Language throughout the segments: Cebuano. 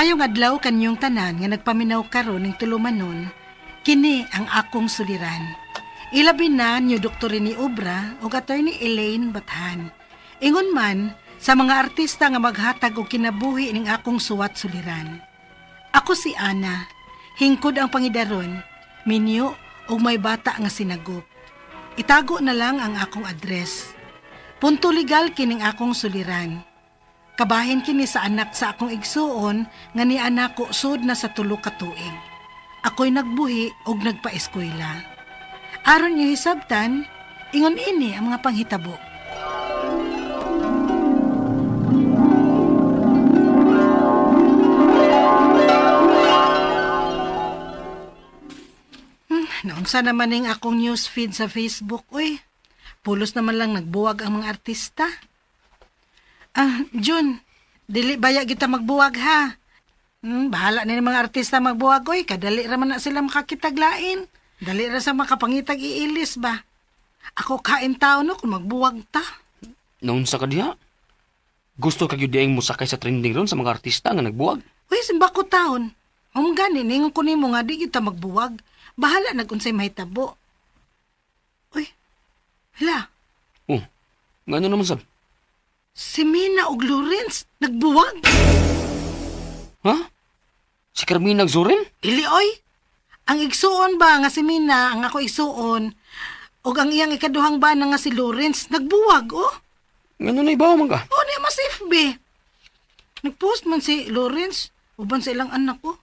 Maayong adlaw kanyong tanan nga nagpaminaw karon ning tulumanon, kini ang akong suliran. Ilabi na niyo Dr. Rene Obra ug Attorney Elaine Bathan. Ingon man sa mga artista nga maghatag og kinabuhi ning akong suwat suliran. Ako si Ana, hingkod ang pangidaron, minyo ug may bata nga sinagop. Itago na lang ang akong address. Punto legal kining akong suliran. Kabahin kini sa anak sa akong igsuon nga ni anak ko sud na sa 3 ka tuig. Ako'y nagbuhi og nagpaeskwela. Aron niyo hisabtan, ingon ini ang mga panghitabo. Naunsa naman ning akong newsfeed sa Facebook, uy. Pulos naman lang nagbuwag ang mga artista. Ah, Jun, dili baya kita magbuwag ha. Bahala na ni mga artista magbuwag, oy. Kadali ra man na sila makakitaglain. Dali ra sa makapangitag iilis ba. Ako kain tao no kung magbuwag ta. Naunsa ka diha? Gusto ka gyud dieng mosakay sa trending ron sa mga artista nga nagbuwag? Uy, simba ko taon. Gani, ningon ko nimo nga di kita magbuwag. Bahala na kung sa'y mahitabo. Uy, hala. Oh, ngano naman sab? Si Mina og Lawrence, nagbuwag. Ha? Si Carmina ug Zoren? Dili, oy. Ang igsuon ba nga si Mina, ang ako igsuon, og ang iyang ikaduhang bana nga si Lawrence, nagbuwag, oh. Ngano na ibaw man ka? Oh, niya mas FB. Nagpost man si Lawrence, uban sa ilang anak, oh.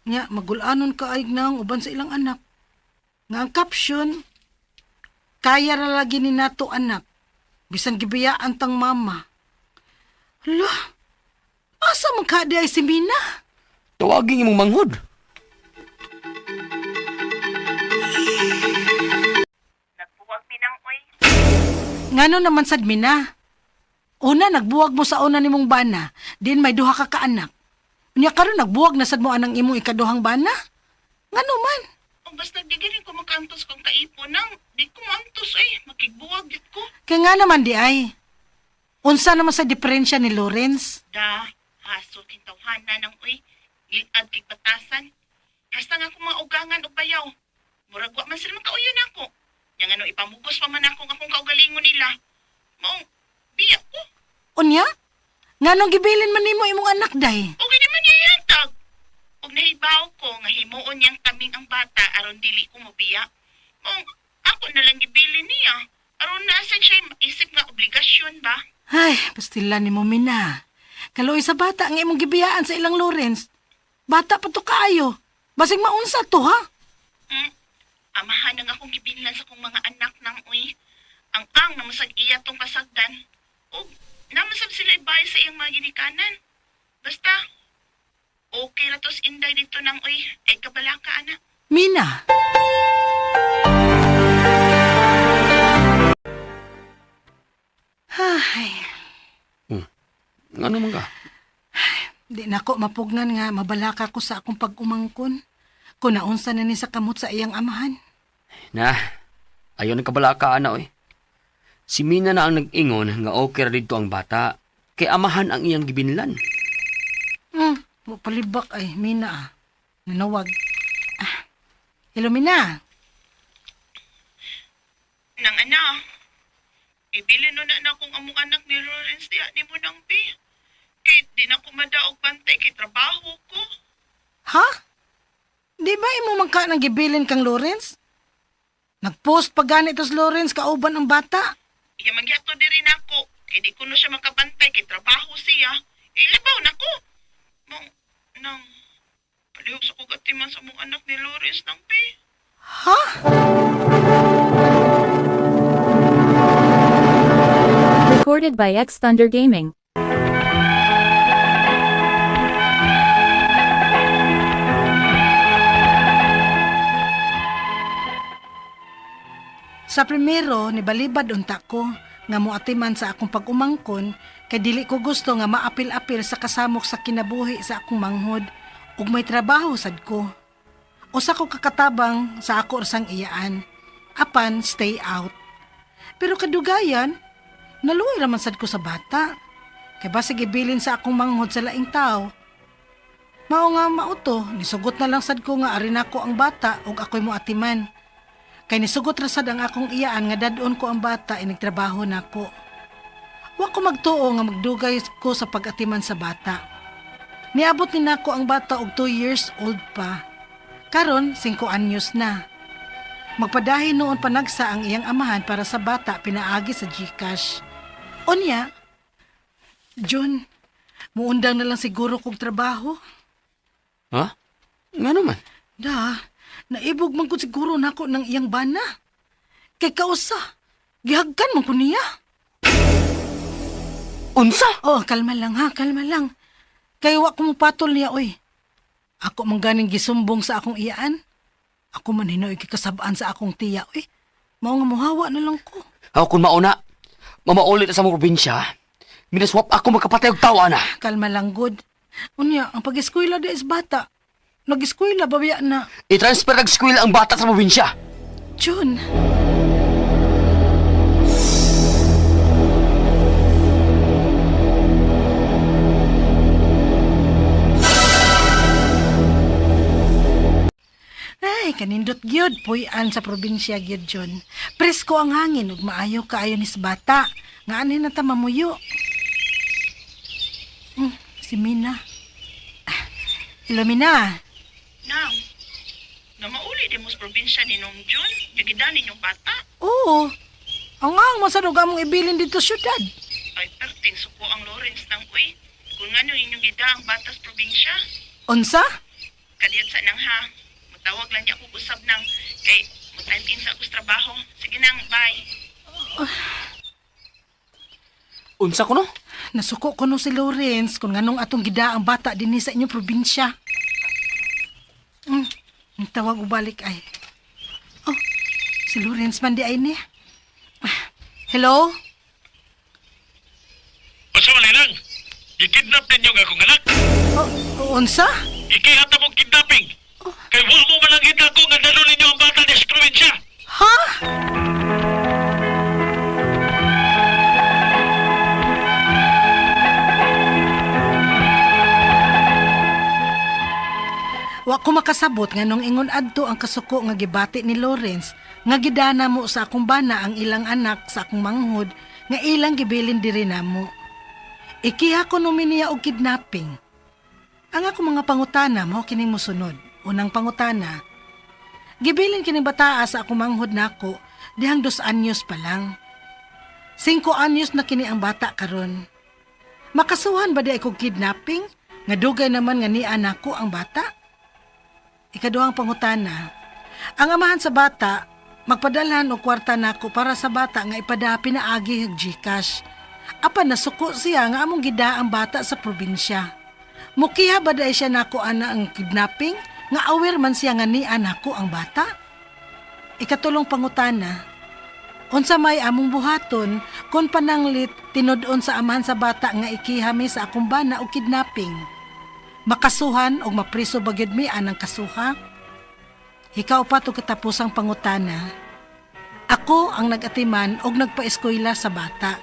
Nya, magulanon ka ay nang uban sa ilang anak. Nga ang caption, kaya ra lagi ni nato anak, bisan gibiyaan tang mama. Hala, asa man ka di ay si Mina? Tawagin imong manghod. Nagbuwag minang oy. Ngano naman sad Mina? Una, nagbuwag mo sa una nimong bana, din may duha ka kaanak. Unya karon nagbuwag na sad mo anang imong ikaduhang bana? Ngano man? O basta di gani ko makaantos kong kaipo nang di ko maantos ay makigbuwag gid ko. Kaya nga naman di ay. Unsa naman sa diferensya ni Lawrence? Da, haso tintawhana nang oy. Gilad kig batasan. Hasta nga akong mga ugangan og bayaw. Murag wa man sila makauyon nako. Nya ngano ipamugos pa man ako ang akong kaugalingon nila. Mao biya ko. Unya? Nganong gibilin man nimo imong anak day? Okay naman niya yatag. Og nahibaw ko nga himuon niyang kaming ang bata aron dili ko mobiya. Mao ako na lang gibilin niya. Aron naa sad siya isip nga obligasyon ba? Ay, pastila ni mo Mina. Kaluoy sa bata ang imong gibiyaan sa ilang Lawrence. Bata pa to kaayo. Basig maunsa to ha? Amahan ang akong gibilin sa akong mga anak nang uy. Ang namasag iya tong pasagdan. Og namasag sila ibay sa iyang mga ginikanan. Basta, okay ra tos inday dito nang uy. Ay kabalaka anak. Mina. Ay, Ngano man ka? Di na ko mapugnan nga mabalaka ko sa akong pag-umangkon. Kung naunsa na ni sa kamot sa iyang amahan. Na, ayaw ng kabalaka ana oy. Si Mina na ang nag-ingon nga okay ra didto ang bata. Kay amahan ang iyang gibinlan. Palibak ay, Mina ah. Nanawag. Ah. Hello, Mina. Nang ana, ibilin no na na akong among anak ni Lawrence diya ni mo nang bi. Kay di na ko madaog bantay kay trabaho ko. Ha? Di ba imo man ka nang gibilin kang Lawrence? Nagpost pa ganit si Lawrence kauban ang bata. Iya magyato diri nako. Kay di ko no siya makabantay kay trabaho siya. Ilabaw nako. Mong nang palihog sa kog atiman sa among anak ni Lawrence nang bi. Ha? Recorded by X Thunder Gaming. Sa primero, nibalibad unta ko nga moatiman sa akong pag-umangkon kay dili ko gusto nga maapil-apil sa kasamok sa kinabuhi sa akong manghod ug may trabaho sad ko. Usa ko kakatabang sa ako sang iyaan. Apan stay out. Pero kadugayan, naluoy raman sad ko sa bata. Kay basig ibilin sa akong manghod sa laing tao. Mao nga mauto, nisugot na lang sad ko nga ari nako ang bata ug ako'y moatiman. Kay nisugot ra sad ang akong iyaan nga dad-on ko ang bata inigtrabaho nako. Wa ko magtuo nga magdugay ko sa pag-atiman sa bata. Niabot ni nako ang bata og 2 years old pa. Karon 5 anyos na. Magpadahin noon panagsa ang iyang amahan para sa bata pinaagi sa GCash. Unya, Jun, muundang na lang siguro kog trabaho. Ha? Nga naman. Da, naibog man ko siguro nako ng iyang bana. Kay kausa, gihagkan man ko niya. Unsa? Oh, kalma lang ha, kalma lang. Kay wa ko mopatol niya, oy. Ako man ganing gisumbong sa akong iyaan. Ako man hinoy kikasabaan sa akong tiya, oy. Mao nga muhawa na lang ko. Ako kung mauna, mamaulit na sa mong probinsya. Minaswap ako magkapatay og tawa na. Kalma lang, good. Unya, ang pag-eskwela di is bata. Nag-eskwela, babaya na. I-transfer nag eskwela ang bata sa probinsya. June. Ay, kanindot gyud puy-an sa probinsya gyud John. Presko ang hangin ug maayo kaayo ni sa bata. Nga anhin na ta mamuyo. Si Mina. Ah, hello Mina. Nang, nga mauli di mo sa probinsya ni Nong Jun, yung ninyong bata. Oo. Ang ang masanog among ibilin dito syudad. Ay, perting suko ang Lawrence nang uy. Kung nga inyong gida ang bata sa probinsya, Unsa? kadiyot sa nang ha. Mutawag lang niya ako usab nang kay mutime in sa akong trabaho. Sige nang, bye. Unsa ko no? Nasuko ko no si Lawrence kung nganong atong gida ang bata dinhi sa inyong probinsya. Ang tawag ubalik ay. Oh, si Lawrence man di ay ni. Ah, hello? Unsa man lang? Gikidnap ninyo nga akong anak. Oh, unsa? Ikihat na mong kidnapping. Kay wa mo man ang ko nga dalo ninyo ang bata di sa probinsya. Ha? Wa ko makasabot nga nung ingon adto ang kasuko nga gibati ni Lawrence nga gidana mo sa akong bana ang ilang anak sa akong manghod nga ilang gibilin diri namo. Ikiha ko no niya og kidnapping. Ang ako mga pangutana mao kining mosunod. Unang pangutana, gibilin kining bataa sa akong manghod nako dihang 2 anyos pa lang. 5 anyos na kini ang bata karon. Makasuhan ba di ay kog kidnapping? Nga dugay naman nga niya nako ang bata? Ikaduhang pangutana, ang amahan sa bata, magpadalhan og kwarta nako para sa bata nga ipada pinaagi og GCash. Apan nasuko siya nga among gida ang bata sa probinsya. Mukiha ba di siya nako ana ang kidnapping? Nga aware man siya nga niya nako ang bata? Ikatulong pangutana, unsa may among buhaton kung pananglit tinud-on sa amahan sa bata nga ikiha mi sa akong bana og kidnapping. Makasuhan og mapriso ba gyud mi anang kasuha? Ikaw pa to katapusang pangutana. Ako ang nag-atiman og nagpaeskwela sa bata.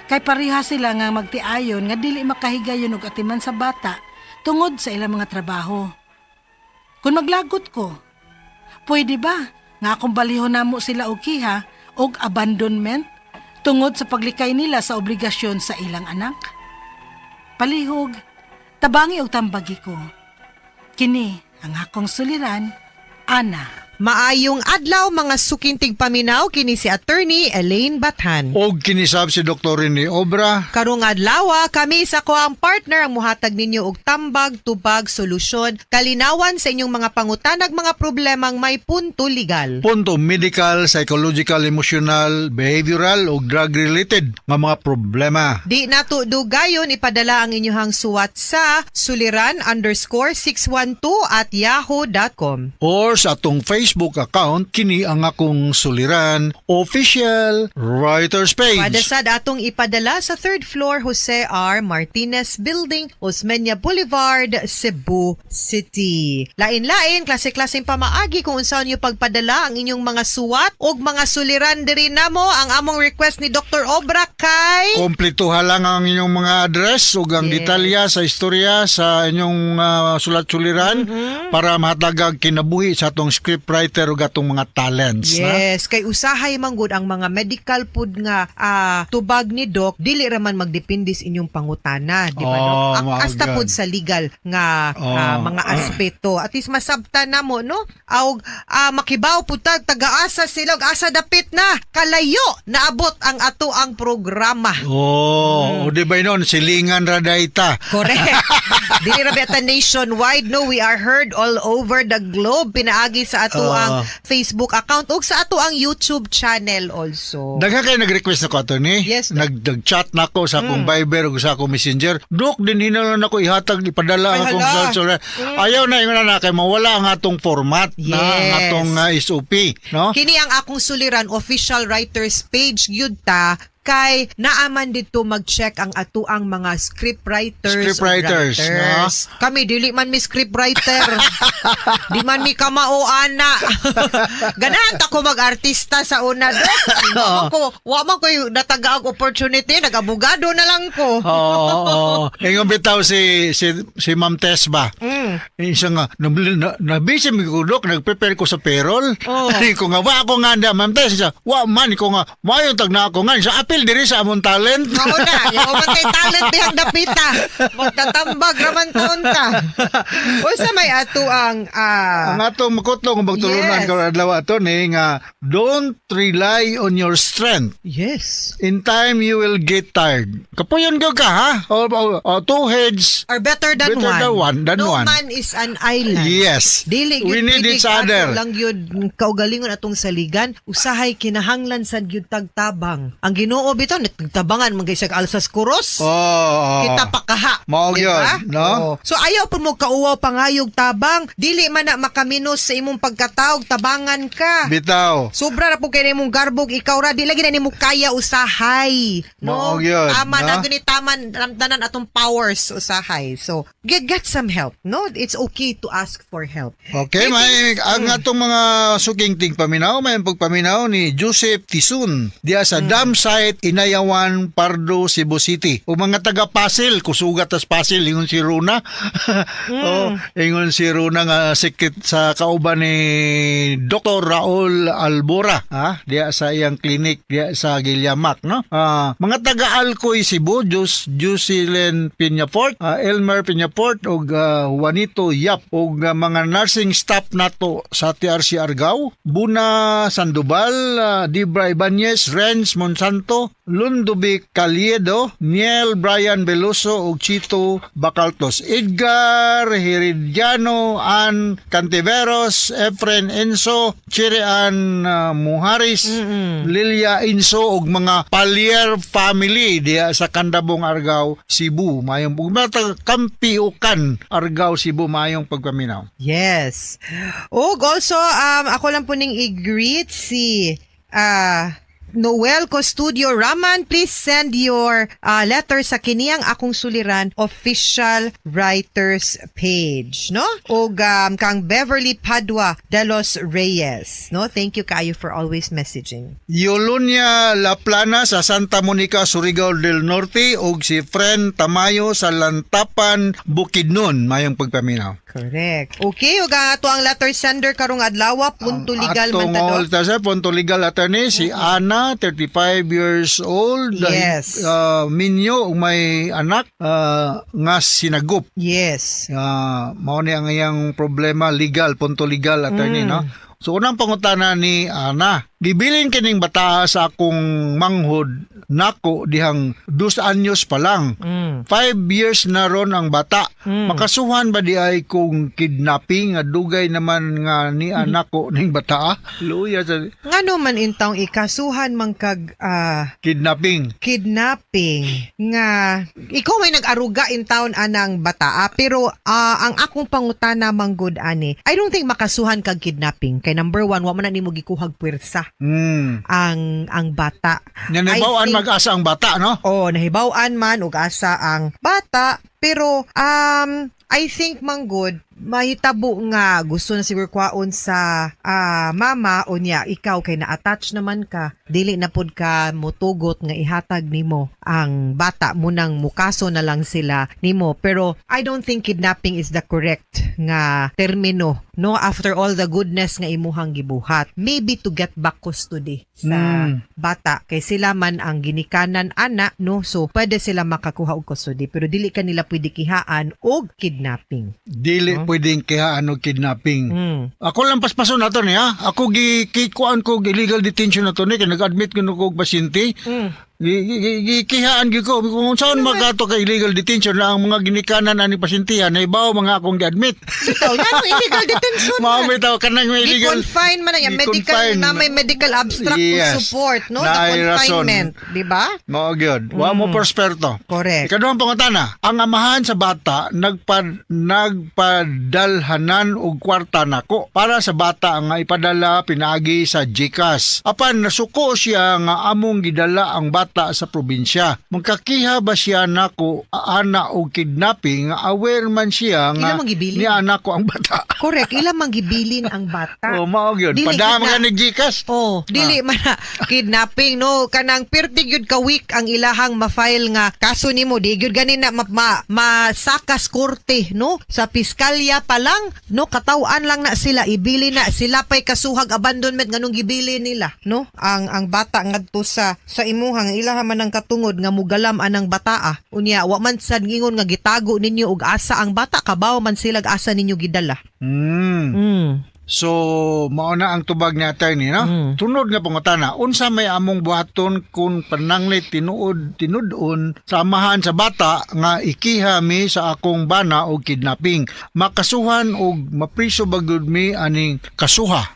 Kay pareha sila nga magtiayon nga dili makahigayon og atiman sa bata tungod sa ilang mga trabaho. Kung maglagot ko, pwede ba nga akong balihon namo sila og kiha og abandonment tungod sa paglikay nila sa obligasyon sa ilang anak? Palihog, tabangi og tambagi ko. Kini ang akong suliran, Ana. Maayong adlaw mga sukintig paminaw kini si Attorney Elaine Bathan. Og kinisab si Dr. Rene Obra. Karong adlaw kami sa ko ang partner ang muhatag ninyo og tambag, tubag, solusyon, kalinawan sa inyong mga pangutanag mga problemang may punto legal. Punto medical, psychological, emotional, behavioral o drug-related nga mga problema. Di nato dugayon ipadala ang inyong suwat sa suliran_612@yahoo.com. Or sa atong Facebook Facebook account, kini ang akong suliran official writers page. Pwede sad atong ipadala sa third floor, Jose R. Martinez Building, Osmeña Boulevard, Cebu City. Lain-lain, klase-klaseng pamaagi kung unsaon niyo pagpadala ang inyong mga suwat ug mga suliran diri namo. Ang among request ni Dr. Obra kay Kompletuha lang ang inyong mga address ug ang detalya sa istorya sa inyong sulat-suliran para mahatagag kinabuhi sa atong scriptwriter ug atong mga talents. Na? Yes, kay usahay man gud ang mga medical pud nga tubag ni doc, dili ra man magdepende sa inyong pangutana, di ba, Doc? Oh, mao Hasta gyud. pud sa legal nga mga aspeto. At least masabtan namo, no? Aug makibaw pud tag taga-asa sila ug asa dapit na kalayo naabot ang ato ang programa. Oh, o di ba yun, silingan ra dayta. Correct. Dili ra beta nationwide, no, we are heard all over the globe pinaagi sa ato ang Facebook account ug sa ato ang YouTube channel also. Daghan kayo nag-request nako, attorney. Yes, Doc. Nag-chat na ako sa akong Viber ug sa akong Messenger. Dok, din na ako ihatag ipadala ang Ay, akong hala. sulat-suliran. Ayaw na ingon na kay mawala ang atong format na ang atong SOP, no? Kini ang akong suliran official writers page gyud ta kay naaman dito mag-check ang atuang mga script writers Script ug writers, writers. Kami dili man mi script writer. Di man mi kamao ana. Ganahan ta ko mag-artista sa una, Dok. Wa man ko wa man ko natagaag opportunity, nag-abogado na lang ko. Oo, oo. Ingon bitaw si si si Ma'am Tess ba? Isa nga na busy mi ko, Dok, nag-prepare ko sa payroll. Oh. Ko nga wa ako nga anda, Ma'am Tess. Siya, wa man ko nga maayo tag na ako nga sa apil diri sa among talent. Mao na, yung man kay talent dihang dapita. Magtatambag raman taon ka. Unsa may ato ang Ang atong makutlong magtulunan karon adlaw ato ni nga don't rely on your strength. In time you will get tired. Kapuyon gyud ka ha. O, two heads Are better than better one. than one, than No one. man is an island. Yes. Dili We gyud need pwede each other. ato lang gyud kaugalingon atong saligan, usahay kinahanglan sad gyud tagtabang. Ang Ginoo bitaw nagtabangan man kay alsas kuros. Oh. Kita pakaha. Mao Di ba? gyud, no? Oo. So ayaw po mo kauwaw pangayog tabang. Dili man na makaminos sa imong pagkataog, tabangan ka. Bitaw. Sobra ra po kay nimong garbog, ikaw ra di lagi na nimo kaya usahay. Mao No? gyud, Tama no? na gyud ni taman ramdanan atong powers usahay. So get some help, no? It's okay to ask for help. Okay, may ang atong mga suking ting paminaw, may pagpaminaw ni Joseph Tisun diya sa dam site Inayawan, Pardo, Cebu City. O mga taga Pasil, kusugat tas Pasil ingon si Runa. Oh, ingon si Runa nga sikit sa kauban ni Dr. Raul Albora, ha? Diya sa iyang clinic diya sa Gilyamak, no? Mga taga Alcoy Cebu, Jocelyn Piñafort, Elmer Piñafort ug Juanito Yap ug mga nursing staff nato sa TRC Argao, Buna Sandoval, Debra Ibanez, Renz Monsanto, Lundovic Caliedo, Niel Brian Veloso ug Chito Bacaltos, Edgar Herediano, Ann Cantiveros, Efren Enzo, Chirean Muharis, Lilia Inso ug mga Palier family diya sa Kandabong Argao, Cebu. Mayong ug mga taga Kampiukan, Argao, Cebu, mayong pagpaminaw. Yes. Ug also ako lang po ning i-greet si Noel Custodio Raman. Please send your letter sa kiniyang akong suliran official writers page, no? Ug kang Beverly Padua de los Reyes, no? Thank you kayo for always messaging. Yolonia Laplana sa Santa Monica, Surigao del Norte ug si Fren Tamayo sa Lantapan, Bukidnon, mayong pagpaminaw. Correct. Okay, ug ang ato ang letter sender karong adlaw punto legal man Atong ta, Dok. all ta, sir, punto legal attorney si Ana, 35 years old, minyo ug may anak nga sinagup. Mao ni ang iyang problema legal, punto legal attorney, no? So unang pangutana ni Ana, Gibilin kining bata sa akong manghod nako dihang 2 anyos pa lang. 5 years na ron ang bata. Makasuhan ba di ay kung kidnapping nga dugay naman nga ni anak ko ning bata? Luya sa Ngano man intawng ikasuhan man kag kidnapping. Kidnapping nga ikaw may nag-aruga in town anang bata, pero ang akong pangutana man gud ani, I don't think makasuhan kag kidnapping kay number one, wa man na nimo gikuhag puwersa ang bata. Nga nahibaw-an I think- mag-asa ang bata, no? Oh, nahibaw-an man ug asa ang bata, pero I think manggod mahitabo nga gusto na siguro kwaon sa mama, unya ikaw kay na-attach naman ka, dili na pud ka motugot nga ihatag nimo ang bata mo, nang mukaso na lang sila nimo. Pero I don't think kidnapping is the correct nga termino, no, after all the goodness nga imuhang gibuhat. Maybe to get back custody sa bata kay sila man ang ginikanan ana, no? So pwede sila makakuha og custody, pero dili ka nila pwede kihaan og kidnapping. Dili pwedeng kihaan og kidnapping. Ako lang paspaso na to niya. Ako gikikuan ko og illegal detention na to ni kay nag-admit ko og pasyente. Gikihaan gyud ko kung saan magato ka illegal detention na ang mga ginikanan ani pasyente na ibaw mga akong gi-admit. Bitaw, yan ang illegal detention Mao man. bitaw kanang may illegal Gi-confine man na yan. Medical, Gi-confine. na may medical abstract to support, no? The Naay rason. confinement. Di ba? Mao gyud. Wa mo prosperto. Correct. Ikaduhang pangutana, ang amahan sa bata nagpadalhanan og kwarta nako para sa bata nga ipadala pinaagi sa GCash. Apan nasuko siya nga among gidala ang bata sa probinsya. Magkakiha ba siya nako ana og kidnapping nga aware man siya nga Ila mang gibilin. ni anak ko ang bata? Correct. Ila mang gibilin ang bata. O mao gyud. Dili Padama gyud ka ni GCash. Oh, dili man na kidnapping, no? Kanang pirti gyud ka week ang ilahang ma-file nga kaso nimo, di gyud gani na masakas korte, no? Sa piskalya pa lang, no, kataw-an lang na sila, ibili na sila pay kasuhag abandonment nganong gibili nila, no, ang bata ngadto sa imuhang ilaha man ang katungod nga mugalam anang bataa. Unya wa man sad ngingon nga gitago ninyo og asa ang bata, kabaw man sila asa ninyo gidala. So, mao na ang tubag ni attorney, no? Tunod nga pangutana, unsa may among buhaton kung pananglit tinuod tinud-on sa amahan sa bata nga ikiha mi sa akong bana og kidnapping? Makasuhan og mapriso ba gud mi aning kasuha?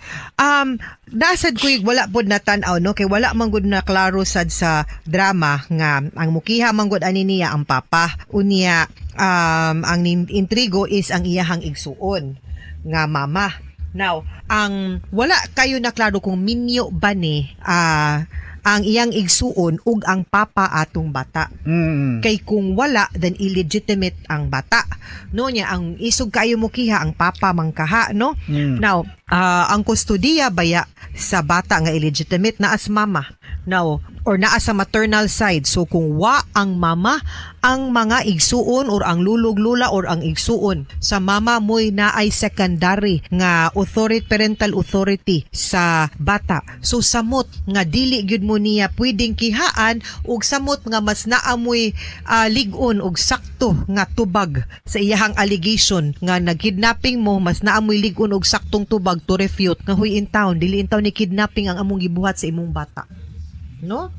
Nasad ko wala pod na tan-aw, no, kay wala man gud na klaro sad sa drama nga ang mukiha man gud ani niya ang papa. Unya ang intrigo is ang iyahang igsuon nga mama. Now, ang wala kayo na klaro kung minyo ba ni ang iyang igsuon ug ang papa atong bata. Kay kung wala, then illegitimate ang bata. No niya ang isog kayo mo kiha ang papa mangkaha, no? Now, ang kustodiya baya sa bata nga illegitimate naa sa mama. Now, or naa sa maternal side. So kung wa ang mama, ang mga igsuon or ang lulog lula or ang igsuon sa mama mo'y naay secondary nga authority, parental authority sa bata. So samot nga dili gyud mo niya pwedeng kihaan ug samot nga mas naamoy lig-on og sakto nga tubag sa iyahang allegation nga nagkidnapping mo, mas naamoy lig-on og saktong tubag to refute nga huy in town, dili in town ni kidnapping ang among gibuhat sa imong bata, no?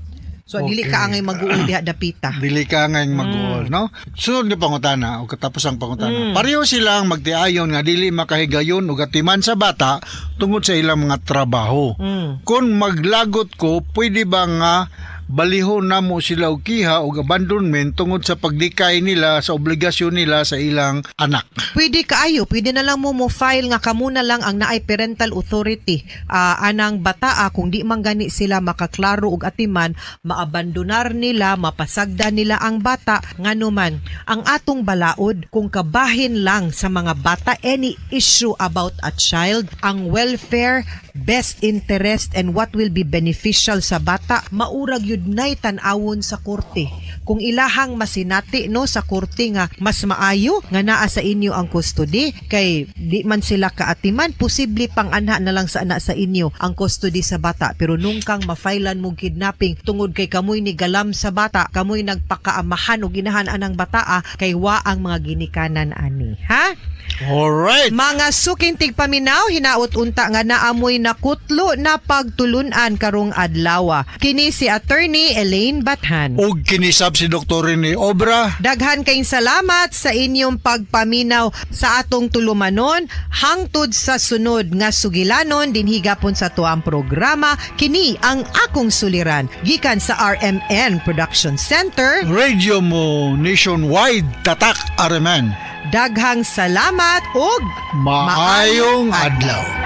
So dili ka angay mag-uol diha dapita. Dili ka nga mag-uol, no? Sunod nga pangutana o katapos ang pangutana. Pareho silang magtiayon nga dili makahigayon og atiman sa bata tungod sa ilang mga trabaho. Kung maglagot ko, pwede ba nga balihon namo sila og kiha og abandonment tungod sa pagdikay nila sa obligasyon nila sa ilang anak? Pwede kaayo, pwede na lang mo mo file nga kamo na lang ang naay parental authority anang bataa. Kung di man gani sila makaklaro og atiman, maabandonar nila, mapasagda nila ang bata. Ngano man ang atong balaod, kung kabahin lang sa mga bata, any issue about a child, ang welfare, best interest and what will be beneficial sa bata, maurag yun nay tan-awon sa korte. Kung ilahang masinati, no, sa korte nga mas maayo nga naa sa inyo ang custody kay di man sila kaatiman, posible pang anha na lang sa anak sa inyo ang custody sa bata, pero nung kang mafailan mo kidnapping tungod kay kamoy ni galam sa bata, kamoy nagpakaamahan og ginahan anang bataa kay wa ang mga ginikanan ani, ha? Alright. Mga suking tigpaminaw, hinaot unta nga naamoy nakutlo na pagtulunan karong adlaw. Kini si Attorney Elaine Bathan. Og kinisab si Dr. Rene Obra. Daghan kayong salamat sa inyong pagpaminaw sa atong tulumanon hangtod sa sunod nga sugilanon dinhi gapon sa tuang programa, kini ang Akong Suliran, gikan sa RMN Production Center. Radio mo nationwide, tatak RMN. Daghang salamat ug Maayong adlaw.